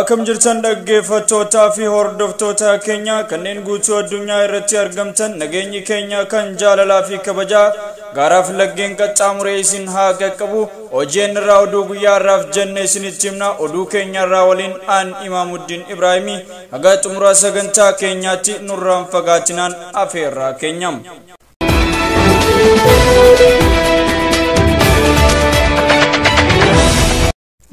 Akkam jirtan dhaggeeffattootaa fi hordoftoota keenya kanneen guutuu addunyaa irratti argamtan, nageenyi keenya kan jaalalaa fi kabajaa gaaraaf laggeen qaxxaamuree isin haa qaqqabu. Hojii irraa oduu guyyaa irraaf jenne isinitti himna. Oduu keenya irraa waliin aan Imaamuddin Ibraahimii. Haga xumuraa sagantaa keenyaatti nurraan fagaatinaan afeerraa keenyam.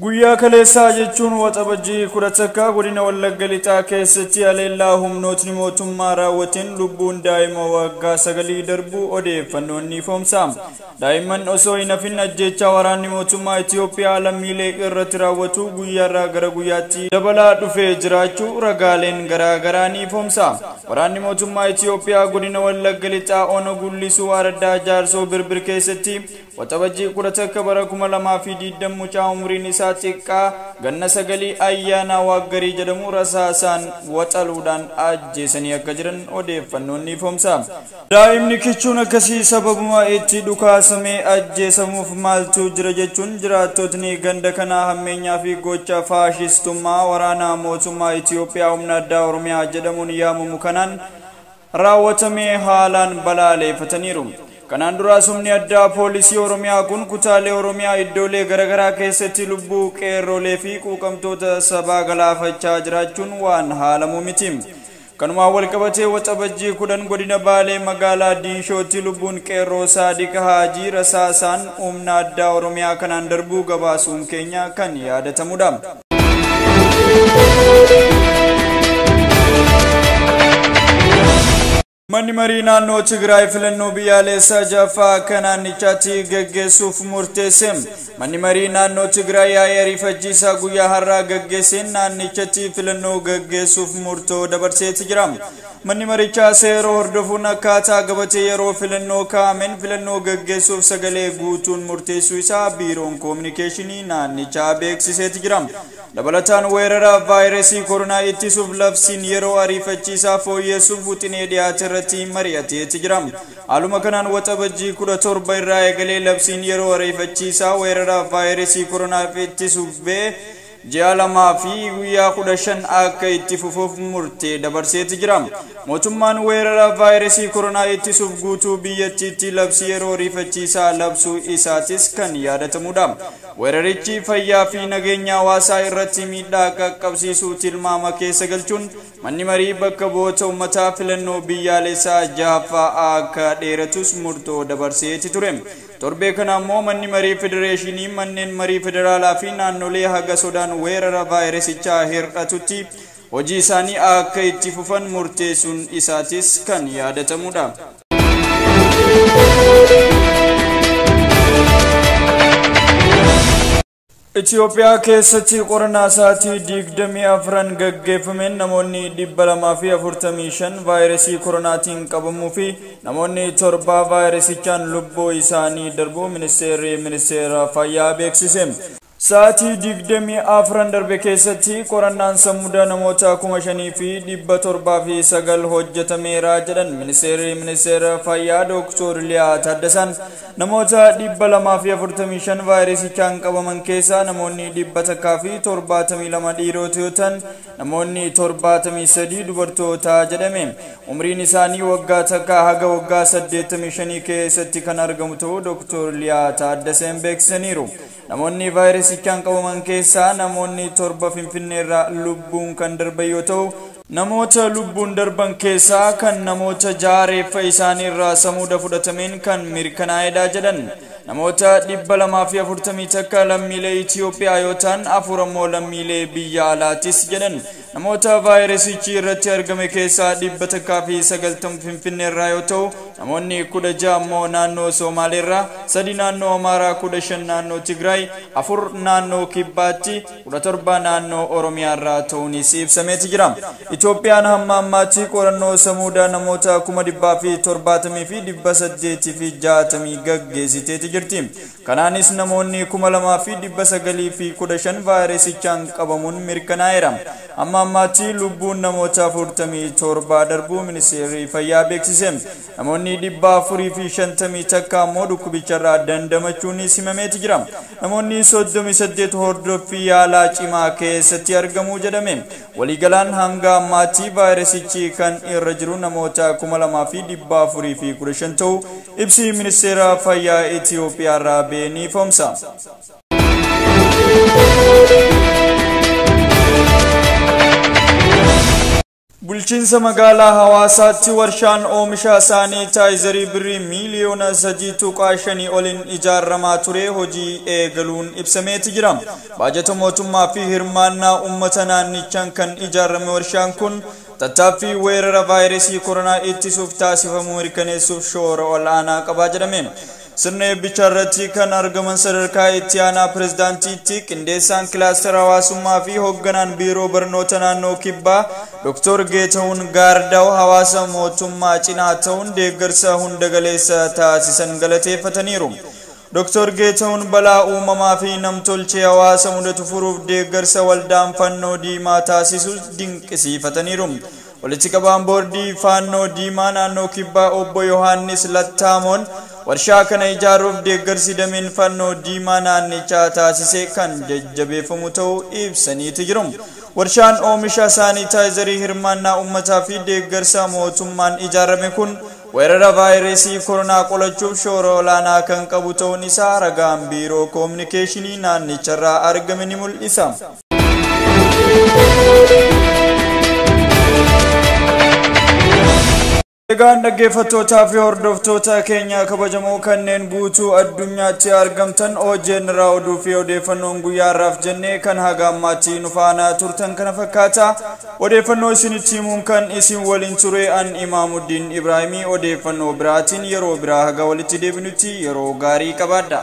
Guyyaa kaleessaa jechuun Waxabajjii 11 godina Wallagga Lixaa keessatti haleellaa humnootni mootummaa raawwateen lubbuun daa'ima waggaa 9 darbuu odeeffannoon ni ifoomsa. Daa'imman osoo hin hafin ajjeechaa waraanni mootummaa Itoophiyaa lammiilee irratti raawwatu guyyaarraa gara guyyaatti dabalaa dhufee jiraachuu ragaaleen garaa garaa ni ifoomsa. Waraanni mootummaa Itoophiyaa godina Wallagga Lixaa Ono Gullisuu Araddaa Jaarsoo Birbir keessatti Waxabajjii 11 bara 2020 mucaa umriin isaa xiqqaa ganna 9 Ayyaana Waaggarii jedhamu rasaasaan waxaluudhaan ajjeesanii akka jiran odeeffannoon ni ifoomsa. Daa'imni kichuun akkasii sababuma itti dhukaasamee ajjeesamuuf maaltu jira jechuun jiraattotni ganda kanaa hammeenyaa fi gocha faashistummaa waraana mootummaa Itoophiyaa humna addaa Oromiyaa jedhamuun yaamamu kanaan raawwatamee haalaan balaaleeffataniiru. Kanaan duraas humni addaa poolisii Oromiyaa kun kutaalee Oromiyaa iddoolee garaagaraa keessatti lubbuu qeerrolee fi quuqamtoota sabaa galaafachaa jiraachuun waan haalamuu miti. Kanumaan walqabatee Waxabajjii 10 godina Baalee magaalaa Diinshootti lubbuun qeerroo Saadiq Haajii rasaasaan humna addaa Oromiyaa kanaan darbuu gabaasuun keenya kan yaadatamudha. Manni marii naannoo Tigraay filannoo biyyaalessaa ja'affaa akka naannichaatti gaggeessuuf murteesse. Manni marii naannoo Tigraay yaa'ii ariifachiisaa guyyaa har'aa gaggeesseen naannichatti filannoo gaggeessuuf murtoo dabarseeti jira. Manni marichaa seera hordofuun akkaataa gabatee yeroo filannoo kaa'ameen filannoo gaggeessuuf sagalee guutuun murteessuu isaa biiroon koominikeeshinii naannichaa beeksiseeti jira. Dabalataan weerara vaayirasii koronaa ittisuuf labsiin yeroo ariifachiisaa fooyyessuuf wixinee dhiyaate irratti mari'ateeti jira. Haaluma kanaan Waxabajjii 17 irraa eegalee labsiin yeroo ariifachiisaa weerara vaayirasii koronaa ittisuuf ba'e ji'a 2 fi guyyaa 15 akka itti fufuuf murtee dabarseeti jira. Mootummaan weerara vaayirasii koronaa ittisuuf guutuu biyyattiitti labsii yeroo ariifachiisaa labsuu isaatis kan yaadatamudha. Weerarichi fayyaa fi nageenya hawaasaa irratti miidhaa qaqqabsiisuu tilmaama keessa galchuun manni marii bakka bu'oota uummataa filannoo biyyaalessaa ja'affaa akka dheeratus murtoo dabarseeti ture. Torbee kana ammoo manni marii federeeshinii manneen marii federaalaa fi naannolee haga sodaan weerara vaayirasichaa hir'atutti hojii isaanii akka itti fufan murteessuun isaatis kan yaadatamudha. Itoophiyaa keessatti qorannaa sa'aatii 24 gaggeeffameen namoonni 245 vaayirasii koronaatiin qabamuu fi namoonni 7 vaayirasichaan lubbuu isaanii darbuu ministeerri ministeera fayyaa beeksise. Sa'aatii 24 darbe keessatti qorannaan samuuda namoota 5709 hojjetameera jedhan ministeerri ministeera fayyaa Dooktor Liyaa Taaddasaan. Namoota 245 vaayirasichaan qabaman keessaa namoonni 172 dhiirota yoo ta'an namoonni 73 dubartoota jedhame. Umriin isaanii waggaa 1 haga waggaa 85 keessatti kan argamu ta'uu Dooktor Liyaa Taaddasaan beeksisaniiru. Namoonni vaayirasichaan qabaman keessaa namoonni 7 Finfinneerraa lubbuun kan darban yoo ta'u namoota lubbuun darban keessaa kan namoota 6 reeffa isaaniirraa samuuda fudhatameen kan mirkanaa'edha jedhan. Namoota 241 lammiilee Itoophiyaa yoo ta'an 4 ammoo lammiilee biyya alaatis jedhan. Namoota vaayirasichi irratti argame keessaa 190 Finfinneerraa yoo ta'u namoonni 16 ammoo naannoo Somaaleerraa, 3 naannoo Amaaraa, 15 naannoo Tigraay, 4 naannoo Kibbaatti, 17 naannoo Oromiyaarraa ta'uunis ibsameeti jira. Itoophiyaan hamma ammaatti qorannoo samuudaa namoota 170,860 gaggeessiteeti jirti. Kanaanis namoonni 2915 vaayirasichaan qabamuun mirkanaa'eera. Amma ammaatti lubbuun namoota 47 darbuu ministeerri fayyaa beeksise. Namoonni 451 ammoo dhukkubicharraa dandamachuun himameeti jira. Namoonni 38 hordoffii yaalaa cimaa keessatti argamu jedhame. Waliigalaan hanga ammaatti vaayirasichi kan irra jiru namoota 2415 ta'uu ibsi ministeera fayyaa Itiyoophiyaa irraa ba'e ni ifoomsa. Bulchiinsa magaalaa Hawaasaatti warshaan oomisha saanitaayizarii birrii miiliyoona 3.5 oliin ijaaramaa ture hojii eegaluun ibsameeti jira. Baajata mootummaa fi hirmaannaa uummata naannichaan kan ijaarame warshaan kun tattaaffii weerara vaayirasii koronaa ittisuuf taasifamu mirkaneessuuf shoora ol'aanaa qabaa jedhame. Sirna eebbichaa irratti kan argaman sadarkaa itti aanaa pirezidaantiitti qindeessaan kilaastara hawaasummaa fi hoogganaan biiroo barnoota naannoo kibbaa Dr. Geetahuun Gaardaw hawaasa mootummaa cinaa ta'uun deeggarsa hunda galeessa taasisan galateeffataniiru. Dr. Geetahuun balaa uumamaa fi namtolchee hawaasa mudatu furuuf deeggarsa waldaan fannoo diimaa taasisu dinqisiifataniiru. Walitti qabaan boordii fannoo diimaa naannoo kibbaa obbo Yohaannis Lattaamoon warshaa kana ijaaruuf deeggarsi dameen fannoo diimaa naannichaa taasise kan jajjabeeffamu ta'uu ibsaniitu jiru. Warshaan oomisha saanitaayizarii hirmaannaa uummataa fi deeggarsa mootummaan ijaarame kun weerara vaayirasii koronaa qolachuuf shoora olaanaa kan qabu ta'uun isaa ragaan biiroo koominikeeshinii naannicharraa argame ni mul'isa. Egaan dhaggeeffattootaa fi hordoftoota keenya kabajamoo kanneen guutuu addunyaatti argamtan OJN irraa oduu fi odeeffannoon guyyaa har'aaf jennee kan haga ammaatti nu faana turtan kana fakkaata. Odeeffannoo isinitti himuun kan isin waliin ture an Imaamuddin Ibraahimii odeeffannoo biraatiin yeroo biraa haga walitti deebinutti yeroo gaarii qabaadha.